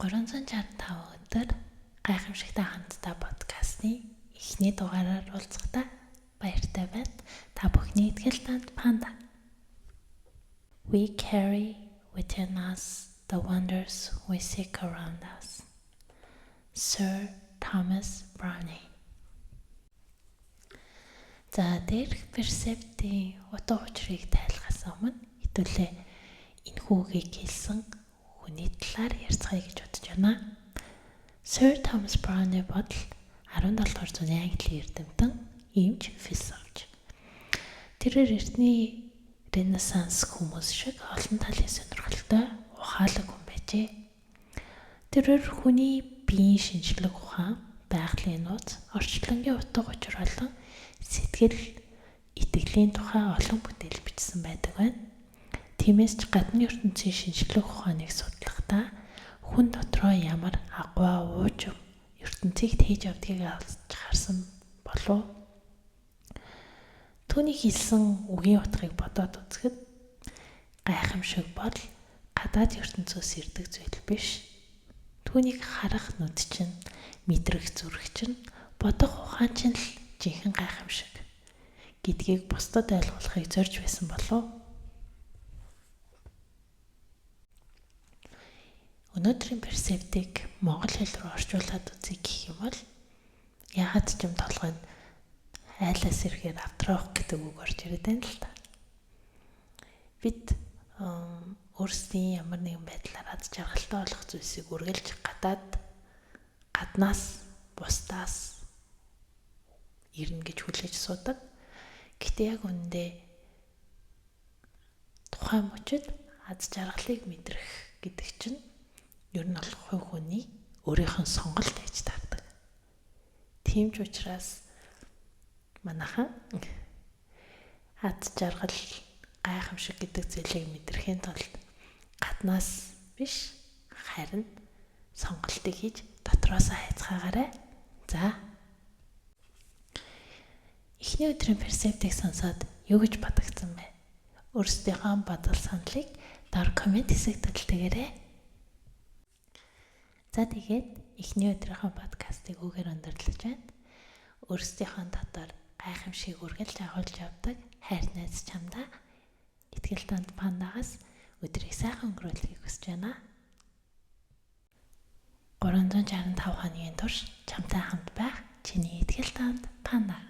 365 өдөр гайхамшигтай хамтдаа подкастны эхний дугаараар уулзахдаа баяртай байна. Та бүхний итгэл танд Панда. We carry within us the wonders we seek around us. Sir Thomas Browne. За, дээрх перцептийн утга учирыг тайлахаас өмнө хэдүүлээ энэхүү үгийг хэлсэн хүний талаар ярьцгаая гэж бодож байна. Sir Thomas Browne бодол 17 дугаар зууны Английн эрдэмтэн, эмч, философч. Тэрээр эртний Ренессанс хүмүүс шиг олон талын сонирхолтой, ухаалаг хүн байжээ. Тэрээр хүний биеийн шинжлэх ухаан, байгалийн нууц, орчлонгийн утга учир болон сэтгэл итгэлийн тухай олон бүтээл бичсэн байдаг байна. Тиймээс ч гадны ертөнцийн шинжлэх ухааныг судлахдаа хүн дотроо ямар агуй уужим ертөнцийг тээж явдгийг олж харсан болов. Түүний хэлсэн үгийн утгыг бодоод үзэхэд гайхамшиг бол гадаад ертөнцөөс ирдэг зүйл биш. Түүнийг харах нүд чинь, мэдрэх зүрх чинь, бодох ухаан чинь л жинхэнэ гайхамшиг гэдгийг бусдад ойлгуулахыг зорж байсан болов. Өнөөдрийн перцептийг монгол хэл рүү орчуулад үзье гэх юм бол яагаад ч юм толгойд айлаас ирэхээр автрах гэдэг үг орж ирээд байна л та. Бид өөрсдийн ямар нэгэн байдлаар аз жаргалтай болох зүйлсийг үргэлж гаднаас, бусдаас ирнэ гэж хүлээж суудаг. Гэхдээ яг үнэндээ тухайн мөчид аз жаргалыг мэдрэх гэдэг чинь ер нь бол хувь хүний өөрийнх нь сонголт байж таардаг. Тийм ч учраас манайхан аз жаргал, гайхамшиг гэдэг зүйлийг мэдрэхийн тулд гаднаас биш, харин сонголтыг хийж дотроосоо хайцгаагаарай. За, эхний өдрийн перцептийг сонсоод юу гэж бодогдсон бэ? Өөрсдийнхөө бодол саналыг дор comment хэсэгт үлдээгээрэй. За, тэгээд эхний өдрийнхөө подкастыг үүгээр өндөрлөж байна. Өөрсдийнхөө дотор гайхамшигыг үргэлж агуулж явдаг хайр найз чамдаа итгэл танд Пандагаас өдрийг сайхан өнгөрүүлэхийг хүсэж байна. 365 хоногийн турш чамтай хамт байх чиний итгэл танд Панда.